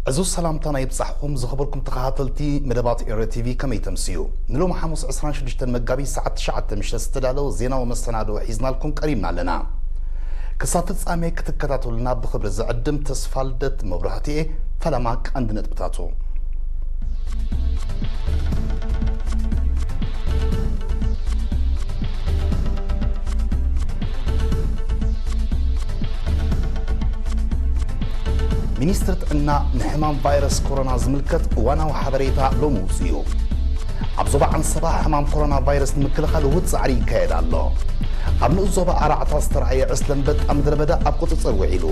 ዕዙዝ ሰላምታና ይብጻሕኹም ዝኸበርኩም ተኸታተልቲ መደባት ኤረ ቲቪ፣ ከመይ ተምስዩ? ንሎሚ ሓሙስ ዕስራን ሽዱሽተን መጋቢት ሰዓት ትሽዓተ ምሽት ዝተዳለወ ዜናዊ መሰናድኦ ሒዝናልኩም ቀሪብና ኣለና። ክሳብ ፍጻሜ ክትከታተሉና ብኽብሪ ዝዕድም ተስፋ ልደት መብራህትኤ። ፈለማ ቀንዲ ነጥብታቱ። ሚኒስትሪ ጥዕና ንሕማም ቫይረስ ኮሮና ዝምልከት እዋናዊ ሓበሬታ ሎሚ ውፅኡ። ኣብ ዞባ ዓንሰባ ሕማም ኮሮና ቫይረስ ንምክልኻል ውሁድ ፃዕሪ ይካየድ ኣሎ። ኣብ ንኡስ ዞባ ኣራዕታ ዝተረኣየ ዕስለ ኣንበጣ ምድረ በዳ ኣብ ቁፅፅር ውዒሉ።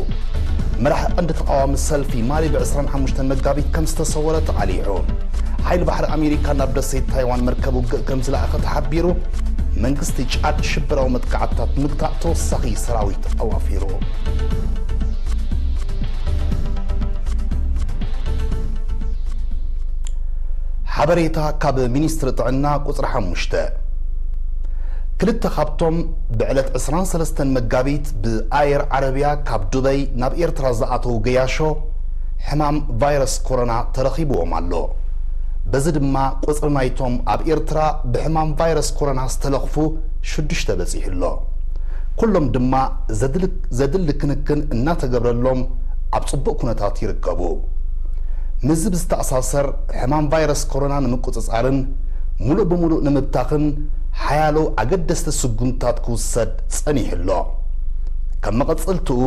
መራሒ ቀንዲ ተቓዋሚ ሰልፊ ማሊ ብ ዕስራን ሓሙሽተን መጋቢት ከም ዝተሰወረ ተቓሊዑ። ሓይሊ ባሕሪ ኣሜሪካ ናብ ደሴት ታይዋን መርከብ ውግእ ከም ዝለኣኸ ተሓቢሩ። መንግስቲ ጫድ ሽበራዊ መጥቃዕትታት ምግታእ ተወሳኺ ሰራዊት ኣዋፊሩ። ሓበሬታ ካብ ሚኒስትሪ ጥዕና ቁጽሪ ሓሙሽተ። ክልተ ካብቶም ብዕለት ዕስራን ሰለስተን መጋቢት ብኣየር ዓረብያ ካብ ዱበይ ናብ ኤርትራ ዝኣተዉ ገያሾ ሕማም ቫይረስ ኮሮና ተረኺብዎም ኣሎ። በዚ ድማ ቁጽሪ ናይቶም ኣብ ኤርትራ ብሕማም ቫይረስ ኮሮና ዝተለኽፉ ሽዱሽተ በጺሑ ኣሎ። ኩሎም ድማ ዘድል-፣ ዘድሊ ክንክን እናተገብረሎም ኣብ ጽቡቕ ኩነታት ይርከቡ። ምስዚ ብዝተኣሳሰር፣ ሕማም ቫይረስ ኮሮና ንምቁጽጻርን ሙሉእ ብሙሉእ ንምብታኽን ሓያሎ ኣገደስቲ ስጉምትታት ክውሰድ ጸኒሑ ኣሎ። ከም መቐጸልትኡ፣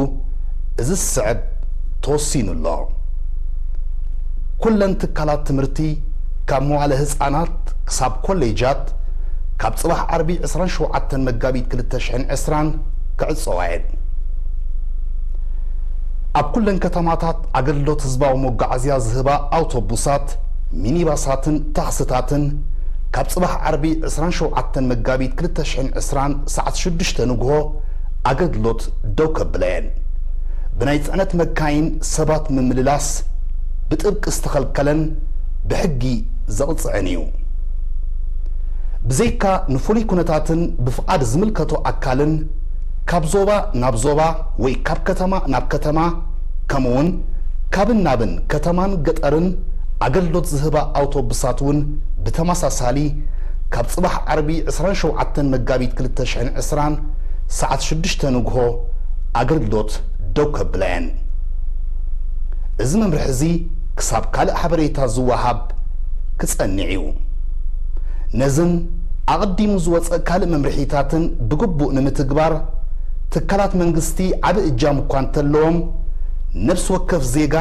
እዚ ዝስዕብ ተወሲኑ ኣሎ። ኩለን ትካላት ትምህርቲ፣ ካብ መዋለ ህጻናት ክሳብ ኮሌጃት፣ ካብ ጽባሕ ዓርቢ ዕስራን ሸውዓተን መጋቢት ክልተ ሽሕን ዕስራን ክዕጸዋ እየን። ኣብ ኩለን ከተማታት ኣገልግሎት ህዝባዊ መጓዓዝያ ዝህባ ኣውቶቡሳት፣ ሚኒባሳትን ታክስታትን ካብ ጽባሕ ዓርቢ ዕስራን ሸውዓተን መጋቢት ክልተ ሽሕን ዕስራን ሰዓት ሽዱሽተ ንግሆ ኣገልግሎት ደው ከብላ እየን። ብናይ ጽዕነት መካይን ሰባት ምምልላስ ብጥብቂ ዝተኸልከለን ብሕጊ ዘቕጽዕን እዩ። ብዘይካ ንፍሉይ ኩነታትን ብፍቓድ ዝምልከቶ ኣካልን ካብ ዞባ ናብ ዞባ ወይ ካብ ከተማ ናብ ከተማ ከምኡውን ካብን ናብን ከተማን ገጠርን ኣገልግሎት ዝህባ ኣውቶቡሳት እውን ብተመሳሳሊ ካብ ጽባሕ ዓርቢ ዕስራን ሸውዓተን መጋቢት ክልተ ሽሕን ዕስራን ሰዓት ሽዱሽተ ንግሆ ኣገልግሎት ደው ከብላ እየን። እዚ መምርሒ እዚ ክሳብ ካልእ ሓበሬታ ዝወሃብ ክጸንዕ እዩ። ነዝን ኣቐዲሙ ዝወጸ ካልእ መምርሒታትን ብግቡእ ንምትግባር ትካላት መንግስቲ ዓቢ እጃም እኳ እንተለዎም፣ ነፍሲ ወከፍ ዜጋ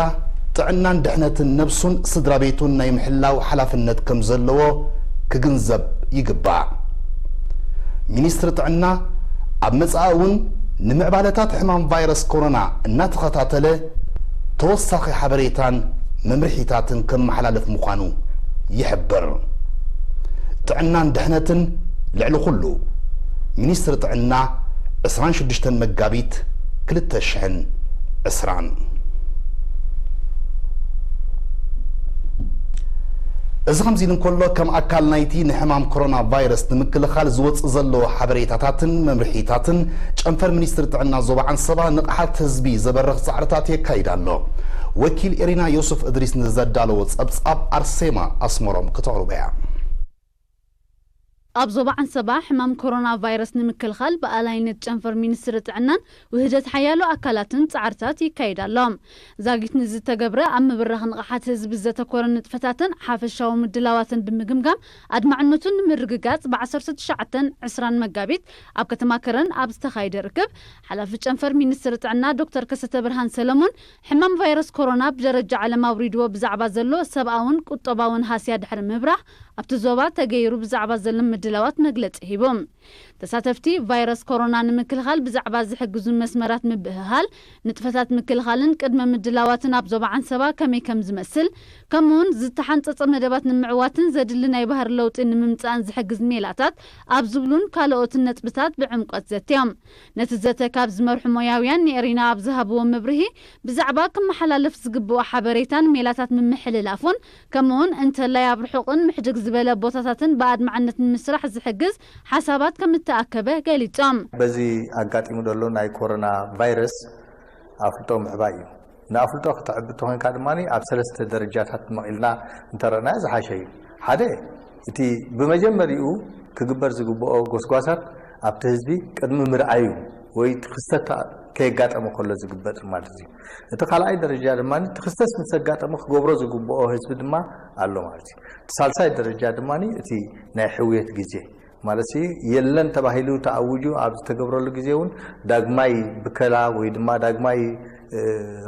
ጥዕናን ድሕነትን ነብሱን ስድራ ቤቱን ናይ ምሕላው ሓላፍነት ከም ዘለዎ ክግንዘብ ይግባእ። ሚኒስትሪ ጥዕና ኣብ መጻኢ እውን ንምዕባለታት ሕማም ቫይረስ ኮሮና እናተኸታተለ ተወሳኺ ሓበሬታን መምርሒታትን ከመሓላልፍ ምዃኑ ይሕብር። ጥዕናን ድሕነትን ልዕሊ ኩሉ። ሚኒስትሪ ጥዕና፣ ዕስራን ሽዱሽተን መጋቢት ክልተ ሽሕን ዕስራን። እዚ ከምዚ ኢሉ እንከሎ፣ ከም ኣካል ናይቲ ንሕማም ኮሮና ቫይረስ ንምክልኻል ዝወጽእ ዘሎ ሓበሬታታትን መምርሒታትን፣ ጨንፈር ሚኒስትሪ ጥዕና ዞባ ዓንሰባ ንቕሓት ህዝቢ ዘበርኽ ጻዕርታት የካይድ ኣሎ። ወኪል ኤሪና ዮሱፍ እድሪስ ንዘዳለዎ ጸብጻብ ኣርሴማ ኣስመሮም ክተቕርቦ እያ። ኣብ ዞባ ዓንሰባ ሕማም ኮሮና ቫይረስ ንምክልኻል ብኣላይነት ጨንፈር ሚኒስትሪ ጥዕናን ውህደት ሓያሎ ኣካላትን ጻዕርታት ይካየድ ኣሎ። ዛጊት ንዝተገብረ ኣብ ምብራኽ ንቕሓት ህዝቢ ዘተኮረ ንጥፈታትን ሓፈሻዊ ምድላዋትን ብምግምጋም ኣድማዕነቱን ንምርግጋጽ ብ ዓሰርተ ትሽዓተን ዕስራን መጋቢት ኣብ ከተማ ከረን ኣብ ዝተኻየደ ርክብ፣ ሓላፊ ጨንፈር ሚኒስትሪ ጥዕና ዶክተር ከሰተ ብርሃን ሰለሙን፣ ሕማም ቫይረስ ኮሮና ብደረጃ ዓለም ኣውሪድዎ ብዛዕባ ዘሎ ሰብኣውን ቁጠባውን ሃስያ ድሕሪ ምብራህ፣ ኣብቲ ዞባ ተገይሩ ብዛዕባ ዘሎ ምድላዋት መግለጺ ሂቡ። ተሳተፍቲ፣ ቫይረስ ኮሮና ንምክልኻል ብዛዕባ ዝሕግዙ መስመራት ምብህሃል፣ ንጥፈታት ምክልኻልን ቅድመ ምድላዋትን ኣብ ዞባ ዓንሰባ ከመይ ከም ዝመስል፣ ከምኡውን ዝተሓንጸጸ መደባት ንምዕዋትን ዘድሊ ናይ ባህሪ ለውጢ ንምምጻእን ዝሕግዝ ሜላታት ኣብ ዝብሉን ካልኦትን ነጥብታት ብዕምቆት ዘትዮም። ነቲ ዘተ ካብ ዝመርሑ ሞያውያን ንኤሪና ኣብ ዝሃብዎ መብርሂ፣ ብዛዕባ ክመሓላለፍ ዝግብኦ ሓበሬታን ሜላታት ምምሕልላፉን፣ ከምኡውን እንተላይ ኣብ ርሑቕን ምሕድግ ዝበለ ቦታታትን ብኣድማዕነት ንምስራሕ ዝሕግዝ ሓሳባት ከም እተኣከበ ገሊጾም። በዚ ኣጋጢሙ ዘሎ ናይ ኮሮና ቫይረስ ኣፍልጦ ምዕባይ እዩ። ንኣፍልጦ ክተዕቢ እንተኾይንካ ድማ ኣብ ሰለስተ ደረጃታት መቒልና እንተረእናዮ ዝሓሸ እዩ። ሓደ፣ እቲ ብመጀመሪኡ ክግበር ዝግብኦ ጎስጓሳት ኣብቲ ህዝቢ ቅድሚ ምርኣዩ ወይ እቲ ክስተት ከየጋጠመ ከሎ ዝግበር ማለት እዩ። እቲ ካልኣይ ደረጃ ድማ እቲ ክስተት ምስ ኣጋጠመ ክገብሮ ዝግብኦ ህዝቢ ድማ ኣሎ ማለት እዩ። እቲ ሳልሳይ ደረጃ ድማ እቲ ናይ ሕውየት ግዜ ማለት የለን ተባሂሉ ተኣውጁ ኣብ ዝተገብረሉ ግዜ እውን ዳግማይ ብከላ ወይ ድማ ዳግማይ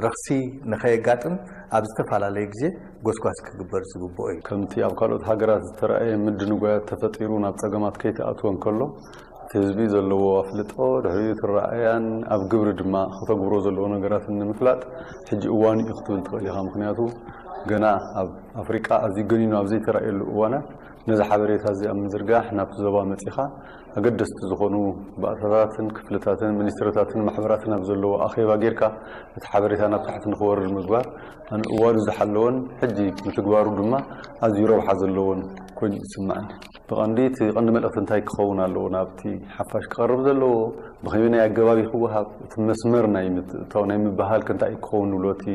ረኽሲ ንኸየጋጥም ኣብ ዝተፈላለየ ግዜ ጎስጓስ ክግበር ዝግብኦ እዩ። ከምቲ ኣብ ካልኦት ሃገራት ዝተረኣየ ምድንጓያት ተፈጢሩ ናብ ጸገማት ከይተኣትወ እንከሎ፣ እቲ ህዝቢ ዘለዎ ኣፍልጦ፣ ድሕሪኡ እቲ ረኣያን ኣብ ግብሪ ድማ ከተግብሮ ዘለዎ ነገራትን ንምፍላጥ ሕጂ እዋኑ እዩ ክትብል ትኽእል ኢኻ። ምኽንያቱ ገና ኣብ ኣፍሪቃ ኣዝዩ ገኒኑ ኣብ ዘይተራእየሉ እዋናት ነዚ ሓበሬታ እዚ ኣብ ምዝርጋሕ ናብቲ ዞባ መጺኻ ኣገደስቲ ዝኾኑ ባእታታትን ክፍልታትን ሚኒስትርታትን ማሕበራትን ኣብ ዘለዎ ኣኼባ ጌርካ እቲ ሓበሬታ ናብ ታሕቲ ንኽወርድ ምግባር ኣነ እዋኑ ዝሓለወን ሕጂ ምትግባሩ ድማ ኣዝዩ ረብሓ ዘለዎን ኮይኑ ይስምዓኒ። ብቐንዲ እቲ ቀንዲ መልእኽቲ እንታይ ክኸውን ኣለዎ ናብቲ ሓፋሽ ክቐርብ ዘለዎ፣ ብኸመይ ኣገባብ ክወሃብ፣ እቲ መስመር ናይ ምትእትታው ናይ ምብህሃል ከ እንታይ ክኸውን ንብሎ፣ እቲ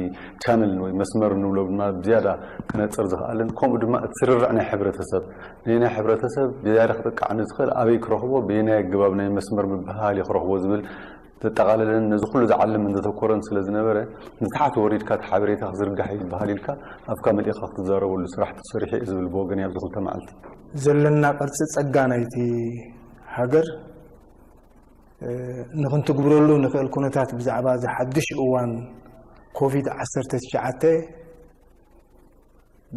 ቻነል ወይ መስመር ንብሎ ድማ ብዝያዳ ክነጽር ዝኽኣልን ከምኡ ድማ እቲ ስርርዕ ናይ ሕብረተሰብ ነየናይ ሕብረተሰብ ብዝያዳ ክጥቃዕ ንዝኽእል ኣበይ ክረኽቦ፣ በየናይ ኣገባብ ናይ መስመር ምብህሃል ክረኽቦ ዝብል ዘጠቓለለን ነዚ ኩሉ ዝዓልምን ዘተኮረን ስለ ዝነበረ ንታሕቲ ወሪድካ እቲ ሓበሬታ ክዝርጋሕ እዩ ዝበሃል ኢልካ ኣፍካ መሊእካ ክትዛረበሉ ስራሕ ተሰሪሑ እዩ ዝብል ብወገን ኣብዚ ክልተ መዓልቲ ዘለና ቅርፂ ጸጋ ናይቲ ሃገር ንክንትግብረሉ ንክእል ኩነታት ብዛዕባ እዚ ሓድሽ እዋን ኮቪድ ዓሰርተ ትሽዓተ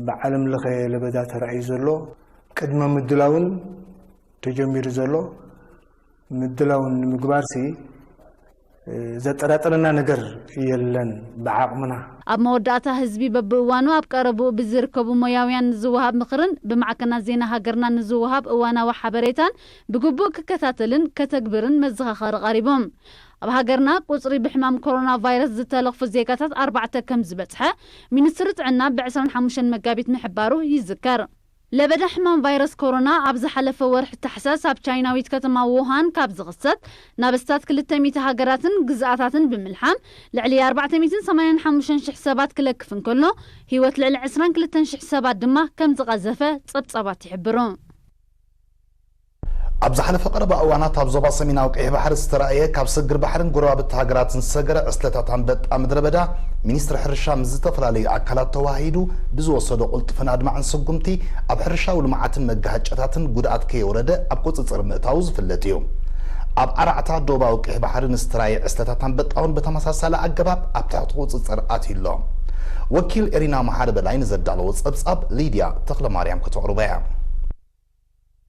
ብዓለም ለኸ ለበዳ ተራእዩ ዘሎ ቅድመ ምድላውን ተጀሚሩ ዘሎ ምድላውን ንምግባርሲ ዘጠራጥረና ነገር የለን። ብዓቕምና ኣብ መወዳእታ ህዝቢ በብእዋኑ ኣብ ቀረብኡ ብዝርከቡ ሞያውያን ንዝወሃብ ምኽርን ብማዕከናት ዜና ሃገርና ንዝወሃብ እዋናዊ ሓበሬታን ብግቡእ ክከታተልን ከተግብርን መዘኻኸሪ ቀሪቦም። ኣብ ሃገርና ቁጽሪ ብሕማም ኮሮና ቫይረስ ዝተለኽፉ ዜጋታት ኣርባዕተ ከም ዝበጽሐ ሚኒስትሪ ጥዕና ብ ዕስራን ሓሙሽተን መጋቢት ምሕባሩ ይዝከር። ለበዳ ሕማም ቫይረስ ኮሮና ኣብ ዝሓለፈ ወርሒ ታሕሳስ ኣብ ቻይናዊት ከተማ ዉሃን ካብ ዝኽሰት ናብ ኣስታት ክልተ ሚእቲ ሃገራትን ግዝኣታትን ብምልሓም ልዕሊ ኣርባዕተ ሚእትን ሰማንያን ሓሙሽተን ሽሕ ሰባት ክለክፍ እንከሎ ህይወት ልዕሊ ዕስራን ክልተን ሽሕ ሰባት ድማ ከም ዝቐዘፈ ጸብጻባት ይሕብሩ። ኣብ ዝሓለፈ ቀረባ እዋናት ኣብ ዞባ ሰሜናዊ ቀይሕ ባሕሪ ዝተራእየ ካብ ሰግር ባሕርን ጎረባብቲ ሃገራትን ዝሰገረ ዕስለታት ኣንበጣ ምድረ በዳ ሚኒስትሪ ሕርሻ ምስ ዝተፈላለዩ ኣካላት ተዋሂዱ ብዝወሰዶ ቅልጡፍን ኣድማዕን ስጉምቲ ኣብ ሕርሻዊ ልምዓትን መጋሃጨታትን ጉድኣት ከየውረደ ኣብ ቁፅፅር ምእታዉ ዝፍለጥ እዩ። ኣብ ኣራዕታ ዶባዊ ቀይሕ ባሕሪ ንዝተራእየ ዕስለታት ኣንበጣ እውን ብተመሳሳሊ ኣገባብ ኣብ ትሕቲ ቁፅፅር ኣትዩ ኣሎ። ወኪል ኤሪና መሓሪ በላይ ንዘዳለዎ ፀብፃብ ሊድያ ተኽለማርያም ከተቕርቦ እያ።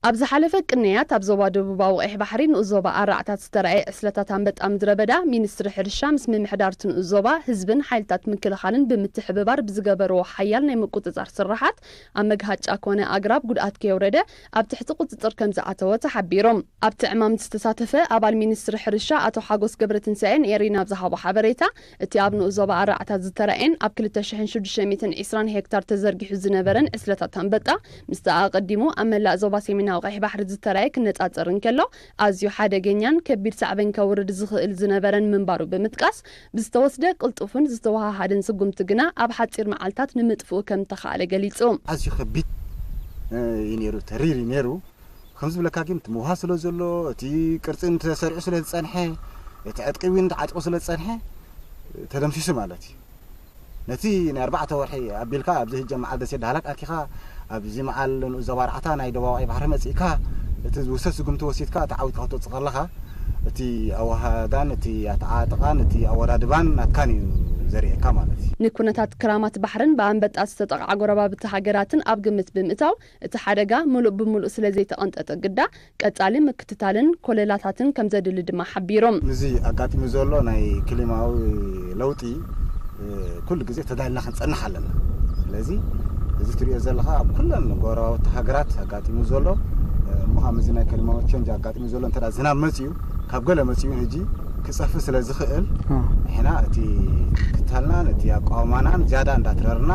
ኣብ ዝሓለፈ ቅንያት ኣብ ዞባ ደቡባዊ ቀይሕ ባሕሪ ንኡስ ዞባ ኣራዕታት ዝተራእየ ዕስለታት ኣንበጣ ምድረ በዳ ሚኒስትሪ ሕርሻ ምስ ምምሕዳር እቲ ንኡስ ዞባ ህዝብን ሓይልታት ምክልኻልን ብምትሕብባር ብዝገበርዎ ሓያል ናይ ምቁጽጻር ስርሓት ኣብ መግሃጫ ኮነ ኣግራብ ጉድኣት ከየውረደ ኣብ ትሕቲ ቁጽጽር ከም ዝኣተወ ተሓቢሩ። ኣብቲ ዕማም ዝተሳተፈ ኣባል ሚኒስትሪ ሕርሻ ኣቶ ሓጎስ ገብረትንሳኤ ንኤሪና ኣብ ዝሃቦ ሓበሬታ እቲ ኣብ ንኡስ ዞባ ኣራዕታት ዝተራእየን ኣብ ክልተ ሽሕን ሽዱሽተ ሚእትን ዕስራን ሄክታር ተዘርጊሑ ዝነበረን ዕስለታት ኣንበጣ ምስቲ ኣቐዲሙ ኣብ መላእ ዞባ ሰሜናዊ ቀይሕ ባሕሪ ዝተራእየ ክነጻጸር እንከሎ ኣዝዩ ሓደገኛን ከቢድ ሳዕቤን ከውርድ ዝኽእል ዝነበረን ምንባሩ ብምጥቃስ ብዝተወስደ ቅልጡፍን ዝተወሃሃደን ስጉምቲ ግና ኣብ ሓጺር መዓልታት ንምጥፍኡ ከም ተኻእለ ገሊጹ። ኣዝዩ ከቢድ እዩ ነይሩ፣ ተሪር እዩ ነይሩ። ከም ዝብለካ ግን እቲ ምውሃ ስለ ዘሎ እቲ ቅርጺ ተሰሪዑ ስለ ዝጸንሐ እቲ ዕጥቂ እውን ተዓጢቑ ስለ ዝጸንሐ ተደምሲሱ ማለት እዩ። ነቲ ናይ ኣርባዕተ ወርሒ ኣቢልካ ኣብዚ ህጂ መዓል ደሴት ዳህላክ ኣቲኻ ኣብዚ መዓል ንኡስ ዞባ ኣርባዕተ ናይ ደቡባዊ ቀይሕ ባሕሪ መጺእካ እቲ ዝውሰድ ስጉምቲ ወሲድካ እቲ ዓዊትካ ክትወጽእ ከለኻ እቲ ኣወሃህዳን እቲ ኣተዓጥቓን እቲ ኣወዳድባን ናትካን እዩ ዘርእየካ ማለት እዩ። ንኩነታት ክራማት ባሕርን ብኣንበጣ ዝተጠቕዓ ጎረባብቲ ሃገራትን ኣብ ግምት ብምእታው እቲ ሓደጋ ምሉእ ብምሉእ ስለ ዘይተቐንጠጠ ግዳ ቀጻሊ ምክትታልን ኮለላታትን ከም ዘድሊ ድማ ሓቢሮም። ምስዚ ኣጋጢሙ ዘሎ ናይ ክሊማዊ ለውጢ ኩሉ ግዜ ተዳልና ክንጸንሕ ኣለና። ስለዚ እዚ ትሪኦ ዘለኻ ኣብ ኩለን ጎረባብቲ ሃገራት ኣጋጢሙ ዘሎ እሞ ከም እዚ ናይ ክሊማዊ ቸንጅ ኣጋጢሙ ዘሎ እንተ ዝናብ መጺኡ ካብ ገለ መጺኡ ሕጂ ክጸፊ ስለ ዝኽእል ንሕና እቲ ምክትታልናን እቲ ኣቋውማናን ዝያዳ እንዳትረርና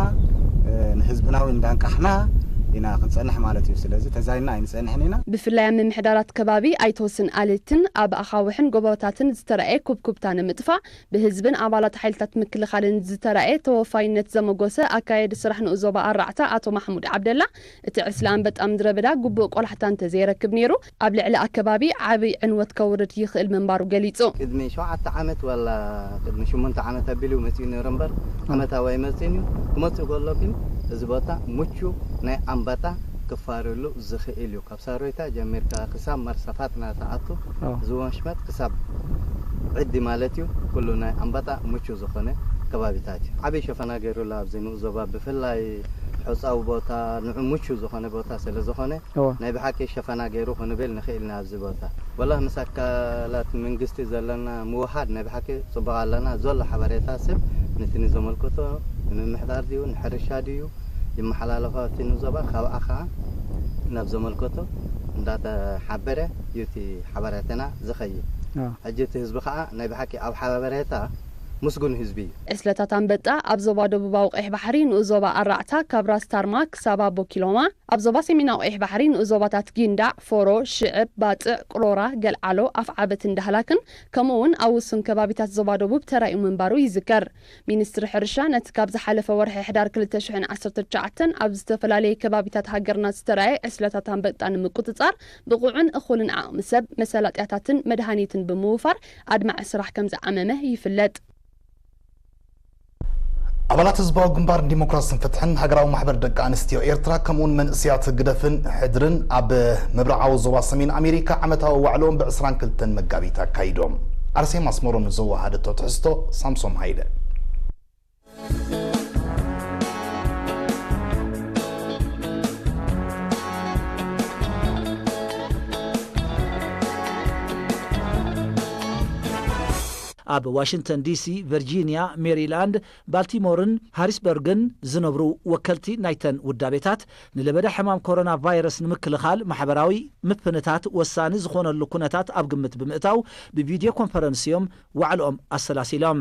ንህዝብና እውን እንዳንቃሕና ኢና ክንጸንሕ ማለት እዩ። ስለዚ ተዛይና ኣይንጸንሕን ኢና። ብፍላይ ኣብ ምምሕዳራት ከባቢ ኣይተወስን ኣሌትን ኣብ ኣኻውሕን ጎቦታትን ዝተራእየ ኩብኩብታ ንምጥፋእ ብህዝብን ኣባላት ሓይልታት ምክልኻልን ዝተራእየ ተወፋይነት ዘመጎሰ ኣካየዲ ስራሕ ንኡስ ዞባ ኣራዕታ ኣቶ ማሕሙድ ዓብደላ፣ እቲ ዕስለ ኣንበጣ ምድረ በዳ ግቡእ ቆላሕታ እንተዘይረክብ ነይሩ፣ ኣብ ልዕሊ ኣከባቢ ዓብይ ዕንወት ከውርድ ይኽእል ምንባሩ ገሊጹ። ቅድሚ ሸውዓተ ዓመት ዋላ ቅድሚ ሽሞንተ ዓመት ኣቢሉ መጺኡ ነይሩ እምበር፣ ዓመታዊ ኣይመጽእን እዩ። ክመጽእ ከሎ ግን እዚ ቦታ ምቹ ናይ ኣንበጣ ክፋረሉ ዝኽእል እዩ። ካብ ሳሮይታ ጀሚርካ ክሳብ መርሳፋጥ ናተኣቱ፣ ኣዎ። እዚ ወሽመጥ ክሳብ ዕዲ ማለት እዩ። ኩሉ ናይ ኣንበጣ ምቹ ዝኾነ ከባቢታት እዩ። ዓብይ ሸፈና ገይሩላ ኣብዚ ንኡስ ዞባ ብፍላይ ሑጻዊ ቦታ ንዑ ምቹ ዝኾነ ቦታ ስለ ዝኾነ፣ እወ። ናይ ብሓቂ ሸፈና ገይሩ ክንብል ንኽእል ኢና ኣብዚ ቦታ። ወላ ምስ ኣካላት መንግስቲ ዘለና ምውሃድ ናይ ብሓቂ ጽቡቕ ኣለና። ዘሎ ሓበሬታ ሰብ ነቲ ንዘመልክቶ ንምምሕዳር ድዩ ንሕርሻ ድዩ ይመሓላለፋ እቲ ንዞባ ካብኣ ኸዓ ናብ ዘመልከቶ እንዳተሓበረ እዩ እቲ ሓበሬታና ዝኸይድ። ኣዎ። ሕጂ እቲ ህዝቢ ኸዓ ናይ ብሓቂ ኣብ ሓበሬታ ምስጉን ህዝቢ እዩ። ዕስለታት ኣንበጣ ኣብ ዞባ ደቡባዊ ቀይሕ ባሕሪ ንኡስ ዞባ ኣራዕታ ካብ ራስ ታርማ ክሳብ ኣቦ ኪሎማ፣ ኣብ ዞባ ሰሜናዊ ቀይሕ ባሕሪ ንኡስ ዞባታት ጊንዳዕ፣ ፎሮ፣ ሽዕብ፣ ባጽዕ፣ ቅሮራ፣ ገልዓሎ፣ ኣፍዓበትን ዳህላክን ከምኡ እውን ኣብ ውሱን ከባቢታት ዞባ ደቡብ ተራእዩ ምንባሩ ይዝከር። ሚኒስትሪ ሕርሻ ነቲ ካብ ዝሓለፈ ወርሒ ሕዳር ክልተ ሽሕን ዓሰርተ ትሽዓተን ኣብ ዝተፈላለየ ከባቢታት ሃገርና ዝተራእየ ዕስለታት ኣንበጣ ንምቁጽጻር ብቑዕን እኹልን ዓቕሚ ሰብ፣ መሳለጥያታትን መድሃኒትን ብምውፋር ኣድማዒ ስራሕ ከም ዝዓመመ ይፍለጥ። ኣባላት ህዝባዊ ግንባር ንዲሞክራስን ፍትሕን፣ ሃገራዊ ማሕበር ደቂ ኣንስትዮ ኤርትራ፣ ከምኡውን መንእሰያት ህግደፍን ሕድርን ኣብ ምብራቓዊ ዞባ ሰሜን ኣሜሪካ ዓመታዊ ዋዕልኦም ብ ዕስራን ክልተን መጋቢት ኣካይዶም። ኣርሴማ ኣስመሮም ንዘወሃደቶ ትሕዝቶ ሳምሶም ሃይለ። ኣብ ዋሽንግተን ዲሲ፣ ቨርጂንያ፣ ሜሪላንድ፣ ባልቲሞርን ሃሪስበርግን ዝነብሩ ወከልቲ ናይተን ውዳቤታት፣ ንለበዳ ሕማም ኮሮና ቫይረስ ንምክልኻል ማሕበራዊ ምፍንታት ወሳኒ ዝኾነሉ ኩነታት ኣብ ግምት ብምእታው ብቪድዮ ኮንፈረንስ እዮም ዋዕልኦም ኣሰላሲሎም።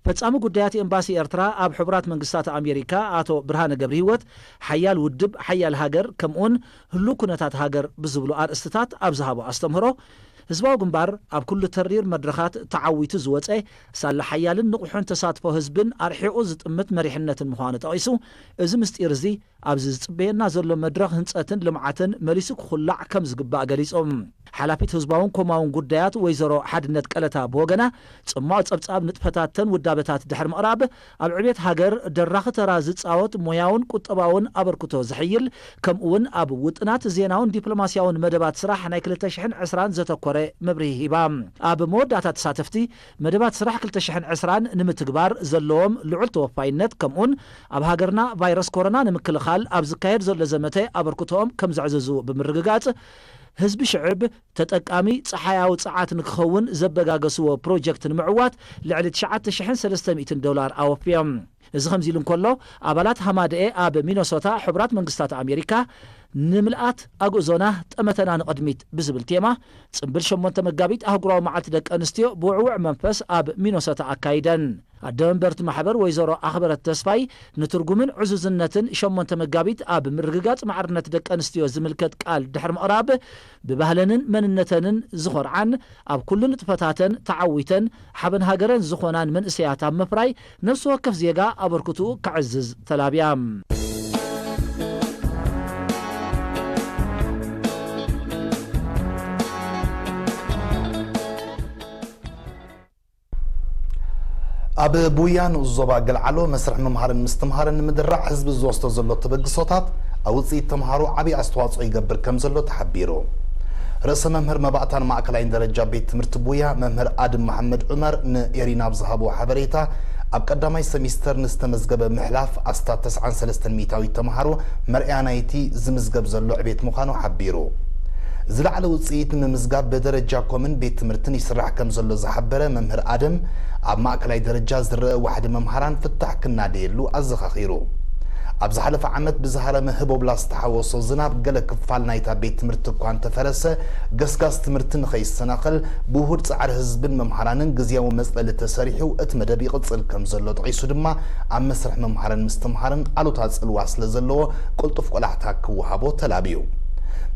ፈጻሚ ጉዳያት ኤምባሲ ኤርትራ ኣብ ሕቡራት መንግስታት ኣሜሪካ ኣቶ ብርሃነ ገብረሂወት፣ ሓያል ውድብ፣ ሓያል ሃገር፣ ከምኡውን ህሉው ኩነታት ሃገር ብዝብሉ ኣርእስትታት ኣብ ዝሃቦ ኣስተምህሮ፣ ህዝባዊ ግንባር ኣብ ኩሉ ተሪር መድረኻት ተዓዊቱ ዝወጸ፣ ሳላ ሓያልን ንቑሕን ተሳትፎ ህዝብን ኣርሒቑ ዝጥምት መሪሕነትን ምዃኑ ጠቒሱ፣ እዚ ምስጢር እዚ ኣብዚ ዝጽበየና ዘሎ መድረኽ ህንጸትን ልምዓትን መሊሱ ክኹላዕ ከም ዝግባእ ገሊጹ። ሓላፊት ህዝባውን ኮማውን ጉዳያት ወይዘሮ ሓድነት ቀለታ ብወገና፣ ጽማቕ ጸብጻብ ንጥፈታተን ውዳበታት ድሕሪ ምቕራብ፣ ኣብ ዕቤት ሃገር ደራኺ ተራ ዝጻወት ሞያውን ቁጠባውን ኣበርክቶ ዘሕይል፣ ከምኡውን ኣብ ውጥናት ዜናውን ዲፕሎማስያውን መደባት ስራሕ ናይ ክልተ ሽሕን ዕስራን ዘተኮረ መብርሂ ሂባ። ኣብ መወዳእታ ተሳተፍቲ፣ መደባት ስራሕ ክልተ ሽሕን ዕስራን ንምትግባር ዘለዎም ልዑል ተወፋይነት፣ ከምኡን ኣብ ሃገርና ቫይረስ ኮሮና ንምክልኻል ኣብ ዝካየድ ዘሎ ዘመተ ኣበርክቶኦም ከም ዘዕዘዙ ብምርግጋጽ፣ ህዝቢ ሽዕብ ተጠቃሚ ጸሓያዊ ጸዓት ንክኸውን ዘበጋገስዎ ፕሮጀክት ንምዕዋት ልዕሊ ትሽዓተ ሽሕን ሰለስተ ሚእትን ዶላር ኣወፍዮም። እዚ ከምዚ ኢሉ እንከሎ፣ ኣባላት ሃማደኤ ኣብ ሚነሶታ ሕቡራት መንግስታት ኣሜሪካ፣ ንምልኣት ኣግእዞና፣ ጠመተና ንቕድሚት ብዝብል ቴማ፣ ጽምብል ሸሞንተ መጋቢት ኣህጉራዊ መዓልቲ ደቂ ኣንስትዮ ብውዕውዕ መንፈስ ኣብ ሚነሶታ ኣካይደን። ኣደ መንበርቲ ማሕበር ወይዘሮ ኣኽበረት ተስፋይ፣ ንትርጉምን ዕዙዝነትን ሸሞንተ መጋቢት ኣብ ምርግጋጽ ማዕርነት ደቂ ኣንስትዮ ዝምልከት ቃል ድሕሪ ምቕራብ፣ ብባህለንን መንነተንን ዝኾርዓን ኣብ ኩሉ ንጥፈታተን ተዓዊተን ሓበን ሃገረን ዝኾናን መንእሰያት ኣብ ምፍራይ ነፍሲ ወከፍ ዜጋ ኣበርክትኡ ከዕዝዝ ተላብያ። ኣብ ቡያ ንኡስ ዞባ ገልዓሎ መስርሕ ምምሃርን ምስትምሃርን ንምድራዕ ህዝቢ ዝወስዶ ዘሎ ተበግሶታት ኣብ ውፅኢት ተምሃሮ ዓብዪ ኣስተዋፅኦ ይገብር ከም ዘሎ ተሓቢሩ። ርእሰ መምህር መባእታን ማእከላይን ደረጃ ቤት ትምህርቲ ቡያ መምህር ኣድም መሓመድ ዑመር ንኤሪና ኣብ ዝሃቦ ሓበሬታ፣ ኣብ ቀዳማይ ሰሚስተር ንዝተመዝገበ ምሕላፍ ኣስታት ተስዓን ሰለስተን ሚእታዊት ተምሃሮ መርኣያ ናይቲ ዝምዝገብ ዘሎ ዕቤት ምዃኑ ሓቢሩ። ዝለዓለ ውፅኢት ንምምዝጋብ ብደረጃ ኮምን ቤት ትምህርትን ይስራሕ ከም ዘሎ ዝሓበረ መምህር ኣደም፣ ኣብ ማእከላይ ደረጃ ዝረአ ዋሕዲ መምሃራን ፍታሕ ክናደየሉ ኣዘኻኺሩ። ኣብ ዝሓለፈ ዓመት ብዝሃረመ ህቦብላ ዝተሓወሶ ዝናብ ገለ ክፋል ናይታ ቤት ትምህርቲ እኳ እንተፈረሰ፣ ገስጋስ ትምህርቲ ንኸይሰናኸል ብውሁድ ጻዕሪ ህዝብን መምሃራንን ግዝያዊ መጽለሊ ተሰሪሑ እቲ መደብ ይቕጽል ከም ዘሎ ጠቒሱ ድማ፣ ኣብ መስርሕ መምሃርን ምስትምሃርን ኣሉታ ጽልዋ ስለ ዘለዎ ቅልጡፍ ቆላሕታ ክወሃቦ ተላብዩ።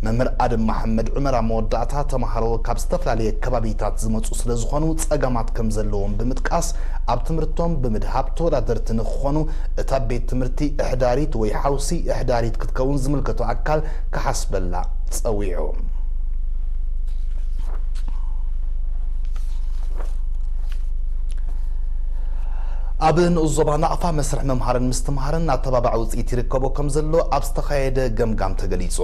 መምህር ኣድም መሓመድ ዑመር ኣብ መወዳእታ፣ ተምሃሮ ካብ ዝተፈላለየ ከባቢታት ዝመጹ ስለ ዝኾኑ ጸገማት ከም ዘለዎም ብምጥቃስ፣ ኣብ ትምህርቶም ብምድሃብ ተወዳደርቲ ንክኾኑ እታ ቤት ትምህርቲ እሕዳሪት ወይ ሓውሲ እሕዳሪት ክትከውን ዝምልከቶ ኣካል ክሓስበላ ጸዊዑ። ኣብ ንኡስ ዞባ ናቕፋ መስርሕ ምምሃርን ምስትምሃርን ኣተባባዒ ውፅኢት ይርከቦ ከም ዘሎ ኣብ ዝተኻየደ ገምጋም ተገሊጹ።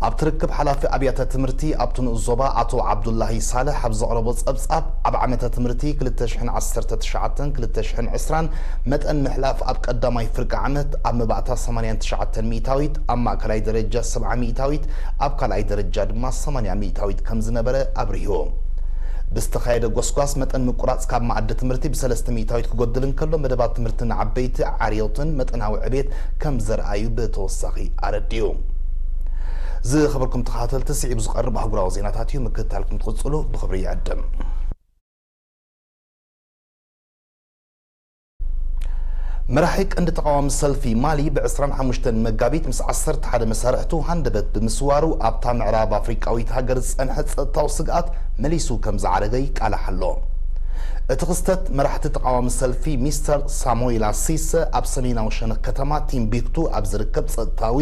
ኣብቲ ርክብ ሓላፊ ኣብያተ ትምህርቲ ኣብቲ ንኡስ ዞባ ኣቶ ዓብዱላሂ ሳልሕ ኣብ ዘቕረቦ ጸብጻብ፣ ኣብ ዓመተ ትምህርቲ ክልተ ሽሕን ዓሰርተ ትሽዓተን ክልተ ሽሕን ዕስራን መጠን ምሕላፍ ኣብ ቀዳማይ ፍርቂ ዓመት ኣብ መባእታ ሰማንያን ትሽዓተን ሚእታዊት፣ ኣብ ማእከላይ ደረጃ ሰብዓ ሚእታዊት፣ ኣብ ካልኣይ ደረጃ ድማ ሰማንያ ሚእታዊት ከም ዝነበረ ኣብሪሁ። ብዝተኻየደ ጎስጓስ መጠን ምቁራጽ ካብ መኣዲ ትምህርቲ ብሰለስተ ሚእታዊት ክጎድል እንከሎ፣ መደባት ትምህርቲ ንዓበይቲ ዓርዮትን መጠናዊ ዕቤት ከም ዘርኣዩ ብተወሳኺ ኣረዲኡ። ዝኸበርኩም ተኸታተልቲ፣ ስዒቡ ዝቐርብ ኣህጉራዊ ዜናታት እዩ። ምክትታልኩም ትቕጽሉ ብኽብሪ ይዕድም። መራሒ ቀንዲ ተቓዋሚ ሰልፊ ማሊ ብ ዕስራን ሓሙሽተን መጋቢት ምስ ዓሰርተ ሓደ መሳርሕቱ ሃንደበት ብምስዋሩ፣ ኣብታ ምዕራብ ኣፍሪቃዊት ሃገር ዝጸንሐ ጸጥታዊ ስግኣት መሊሱ ከም ዝዓረገ ይቃላሕ ኣሎ። እቲ ክስተት፣ መራሕቲ ተቓዋሚ ሰልፊ ሚስተር ሳሙኤል ኣሲሰ ኣብ ሰሜናዊ ሸነኽ ከተማ ቲምቢክቱ ኣብ ዝርከብ ጸጥታዊ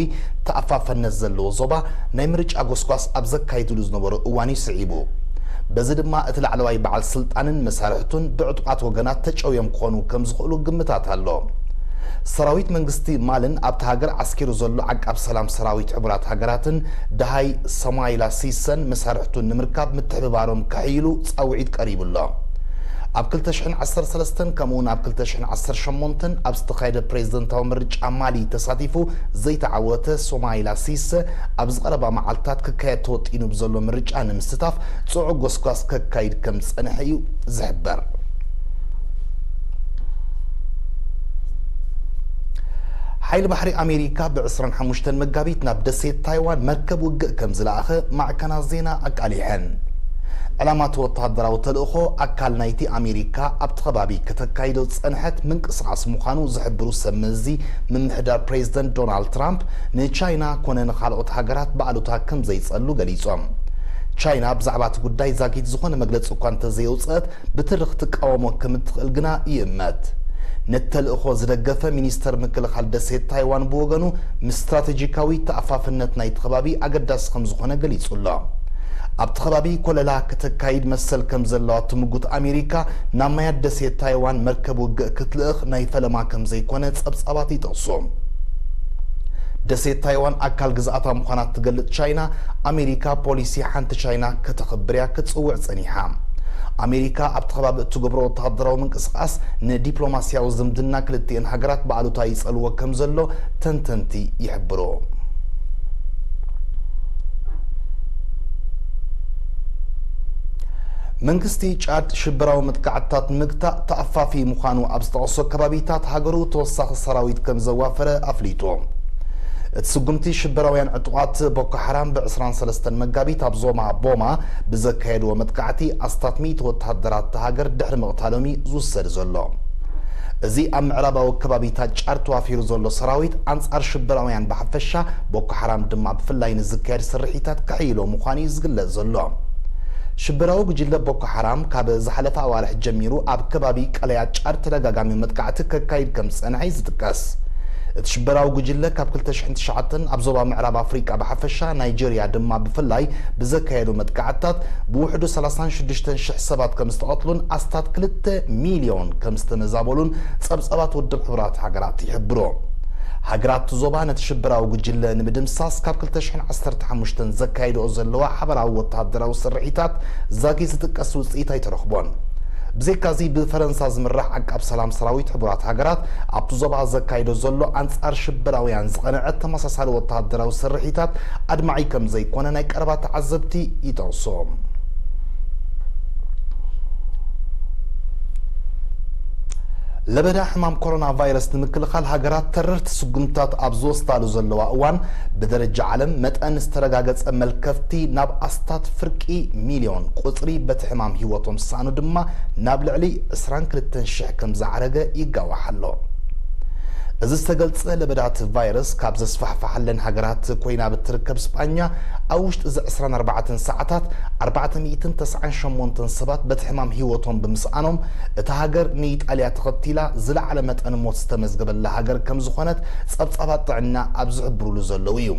ተኣፋፈነት ዘለዎ ዞባ ናይ ምርጫ ጎስጓስ ኣብ ዘካይድሉ ዝነበሩ እዋን እዩ ስዒቡ። በዚ ድማ እቲ ላዕለዋይ በዓል ስልጣንን መሳርሕቱን ብዕጡቓት ወገናት ተጨውዮም ክኾኑ ከም ዝኽእሉ ግምታት ኣሎ። ሰራዊት መንግስቲ ማልን ኣብታ ሃገር ዓስኪሩ ዘሎ ዓቃብ ሰላም ሰራዊት ሕቡራት ሃገራትን ደሃይ ሰማይላ ሲሰን መሳርሕቱን ንምርካብ ምትሕብባሮም ከሕይሉ ጻውዒት ቀሪቡ ኣሎ። ኣብ ክልተ ሽሕን ዓሰርተ ሰለስተን ከምኡውን ኣብ ክልተ ሽሕን ዓሰርተ ሸሞንተን ኣብ ዝተኻየደ ፕሬዝደንታዊ ምርጫ ማሊ ተሳቲፉ ዘይተዓወተ ሶማይላ ሲሰ፣ ኣብዚ ቀረባ መዓልታት ክካየድ ተወጢኑ ብዘሎ ምርጫ ንምስታፍ ጽዑቕ ጎስጓስ ከካይድ ከም ዝጸንሐ እዩ ዝሕበር። ሓይሊ ባሕሪ ኣሜሪካ ብ ዕስራን ሓሙሽተን መጋቢት ናብ ደሴት ታይዋን መርከብ ውግእ ከም ዝለኣኸ ማዕከናት ዜና ኣቃሊሐን። ዕላማ እቲ ወተሃደራዊ ተልእኾ፣ ኣካል ናይቲ ኣሜሪካ ኣብቲ ከባቢ ከተካይዶ ዝጸንሐት ምንቅስቓስ ምዃኑ ዝሕብሩ ሰብ መዚ ምምሕዳር ፕሬዝደንት ዶናልድ ትራምፕ፣ ንቻይና ኮነ ንኻልኦት ሃገራት ብኣሉታ ከም ዘይጸሉ ገሊጾም። ቻይና ብዛዕባ እቲ ጉዳይ ዛጊት ዝኾነ መግለጺ እኳ እንተዘየውጽአት፣ ብትሪ ክትቃወሞ ከም እትኽእል ግና ይእመት። ነቲ ተልእኾ ዝደገፈ ሚኒስተር ምክልኻል ደሴት ታይዋን ብወገኑ፣ ምስ ስትራቴጂካዊ ተኣፋፍነት ናይቲ ከባቢ ኣገዳሲ ከም ዝኾነ ገሊጹ ኣሎ። ኣብቲ ከባቢ ኮለላ ከተካይድ መሰል ከም ዘለዋ ትምጉት ኣሜሪካ፣ ናብ ማያት ደሴት ታይዋን መርከብ ውግእ ክትልእኽ ናይ ፈለማ ከም ዘይኮነ ጸብጻባት ይጠቕሱ። ደሴት ታይዋን ኣካል ግዝኣታ ምዃና እትገልጽ ቻይና፣ ኣሜሪካ ፖሊሲ ሓንቲ ቻይና ከተኽብር እያ ክትጽውዕ ጸኒሓ። ኣሜሪካ ኣብቲ ከባቢ እትገብሮ ወተሃደራዊ ምንቅስቓስ ንዲፕሎማስያዊ ዝምድና ክልቲኤን ሃገራት ብኣሉታ ይጸልዎ ከም ዘሎ ተንተንቲ ይሕብሩ። መንግስቲ ጫድ ሽበራዊ መጥቃዕትታት ንምግታእ ተኣፋፊ ምዃኑ ኣብ ዝጠቐሶ ከባቢታት ሃገሩ ተወሳኺ ሰራዊት ከም ዘዋፈረ ኣፍሊጡ። እቲ ስጉምቲ ሽበራውያን ዕጡቓት ቦኮ ሓራም ብ ዕስራን ሰለስተን መጋቢት ኣብ ዞማ ቦማ ብዘካየድዎ መጥቃዕቲ ኣስታት ሚእቲ ወተሃደራት እታ ሃገር ድሕሪ ምቕታሎም እዩ ዝውሰድ ዘሎ። እዚ ኣብ ምዕራባዊ ከባቢታት ጫድ ተዋፊሩ ዘሎ ሰራዊት ኣንጻር ሽበራውያን ብሓፈሻ፣ ቦኮ ሓራም ድማ ብፍላይ ንዝካየድ ስርሒታት ከሕይሎ ምዃኑ እዩ ዝግለጽ ዘሎ። ሽበራዊ ጉጅለ ቦኮ ሓራም ካብ ዝሓለፈ ኣዋርሕ ጀሚሩ ኣብ ከባቢ ቀለያት ጫድ ተደጋጋሚ መጥቃዕቲ ከካይድ ከም ዝጸንሐ እዩ ዝጥቀስ። እቲ ሽበራዊ ጉጅለ ካብ ክልተ ሽሕን ትሽዓተን ኣብ ዞባ ምዕራብ ኣፍሪቃ ብሓፈሻ፣ ናይጀርያ ድማ ብፍላይ ብዘካየዶ መጥቃዕትታት ብውሕዱ ሰላሳን ሽዱሽተን ሽሕ ሰባት ከም ዝተቐትሉን ኣስታት ክልተ ሚልዮን ከም ዝተመዛበሉን ጸብጻባት ውድብ ሕቡራት ሃገራት ይሕብሩ። ሃገራት እቲ ዞባ ነቲ ሽበራዊ ጉጅለ ንምድምሳስ ካብ ክልተ ሽሕን ዓሰርተ ሓሙሽተን ዘካይድኦ ዘለዋ ሓበራዊ ወተሃደራዊ ስርሒታት ዛጊት ዝጥቀስ ውጽኢት ኣይተረኽቦን። ብዘይካዚ፣ ብፈረንሳ ዝምራሕ ዓቃብ ሰላም ሰራዊት ሕቡራት ሃገራት ኣብቲ ዞባ ዘካይዶ ዘሎ ኣንጻር ሽበራውያን ዝቐንዐ ተመሳሳሊ ወተሃደራዊ ስርሒታት ኣድማዒ ከም ዘይኮነ ናይ ቀረባ ተዓዘብቲ ይጠቕሱ። ለበዳ ሕማም ኮሮና ቫይረስ ንምክልኻል ሃገራት ተረርቲ ስጉምታት ኣብ ዝወስዳሉ ዘለዋ እዋን፣ ብደረጃ ዓለም መጠን ዝተረጋገጸ መልከፍቲ ናብ ኣስታት ፍርቂ ሚልዮን፣ ቁጽሪ በቲ ሕማም ህይወቶም ዝሰኣኑ ድማ ናብ ልዕሊ ዕስራን ክልተን ሽሕ ከም ዝዓረገ ይጋዋሕ ኣሎ። እዚ ዝተገልጸ ለበዳ እቲ ቫይረስ ካብ ዘስፋሕፈሓለን ሃገራት ኮይና ብትርከብ ስጳኛ፣ ኣብ ውሽጢ እዚ ዕስራን ኣርባዕተን ሰዓታት ኣርባዕተ ሚእትን ተስዓን ሸሞንተን ሰባት በቲ ሕማም ህይወቶም ብምስኣኖም፣ እታ ሃገር ንኢጣልያ ተኸቲላ ዝለዓለ መጠን ሞት ዝተመዝገበላ ሃገር ከም ዝኾነት ጸብጻባት ጥዕና ኣብ ዝሕብሩሉ ዘለዉ እዩ።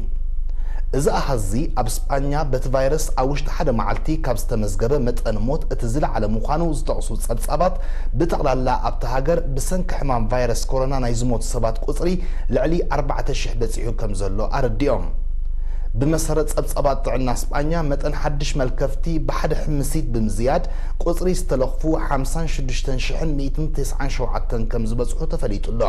እዚ ኣሃዚ ኣብ ስጳኛ በቲ ቫይረስ ኣብ ውሽጢ ሓደ መዓልቲ ካብ ዝተመዝገበ መጠን ሞት እቲ ዝለዓለ ምዃኑ ዝጠቕሱ ጸብጻባት፣ ብጠቕላላ ኣብታ ሃገር ብሰንኪ ሕማም ቫይረስ ኮሮና ናይ ዝሞቱ ሰባት ቁጽሪ ልዕሊ ኣርባዕተ ሽሕ በጺሑ ከም ዘሎ ኣረዲኦም። ብመሰረት ጸብጻባት ጥዕና ስጳኛ፣ መጠን ሓድሽ መልከፍቲ ብሓደ ሕምሲት ብምዝያድ፣ ቁጽሪ ዝተለኽፉ ሓምሳን ሽዱሽተን ሽሕን ሚእትን ተስዓን ሸውዓተን ከም ዝበጽሑ ተፈሊጡ ኣሎ።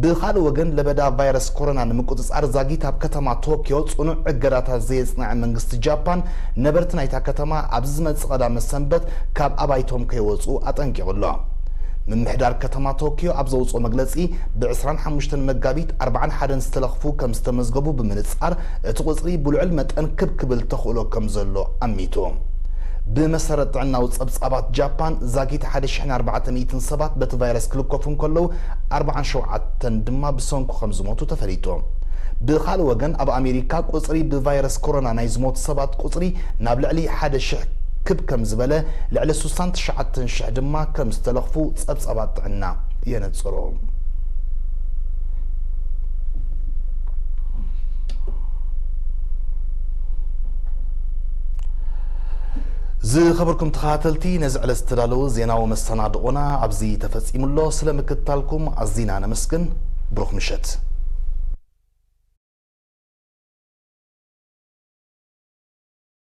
ብኻልእ ወገን፣ ለበዳ ቫይረስ ኮሮና ንምቁጽጻር ዛጊት ኣብ ከተማ ቶኪዮ ጽኑዕ እገዳታት ዘየጽንዐ መንግስቲ ጃፓን፣ ነበርቲ ናይታ ከተማ ኣብዚ ዝመጽእ ቀዳመ ሰንበት ካብ ኣባይቶም ከይወጹ ኣጠንቂቑ ኣሎ። ምምሕዳር ከተማ ቶኪዮ ኣብ ዘውጽኦ መግለጺ፣ ብ ዕስራን ሓሙሽተን መጋቢት ኣርባዓን ሓደን ዝተለኽፉ ከም ዝተመዝገቡ ብምንጻር፣ እቲ ቁጽሪ ብልዑል መጠን ክብ ክብል ተኽእሎ ከም ዘሎ ኣሚቱ። ብመሰረት ጥዕናዊ ጸብጻባት ጃፓን፣ ዛጊት ሓደ ሽሕን ኣርባዕተ ሚእትን ሰባት በቲ ቫይረስ ክልከፉ እንከለዉ፣ ኣርባዓን ሸውዓተን ድማ ብሰንኩ ከም ዝሞቱ ተፈሊጡ። ብኻልእ ወገን፣ ኣብ ኣሜሪካ ቁጽሪ ብቫይረስ ኮሮና ናይ ዝሞቱ ሰባት ቁጽሪ ናብ ልዕሊ ሓደ ሽሕ ክብ ከም ዝበለ፣ ልዕሊ ስሳን ትሽዓተን ሽሕ ድማ ከም ዝተለኽፉ ጸብጻባት ጥዕና የነጽሩ። ዝኸበርኩም ተኸታተልቲ፣ ነዚ ዕለት ዝተዳለወ ዜናዊ መሰናድኦና ኣብዚ ተፈጺሙ ኣሎ። ስለ ምክትታልኩም ኣዚና ነመስግን። ብሩኽ ምሸት።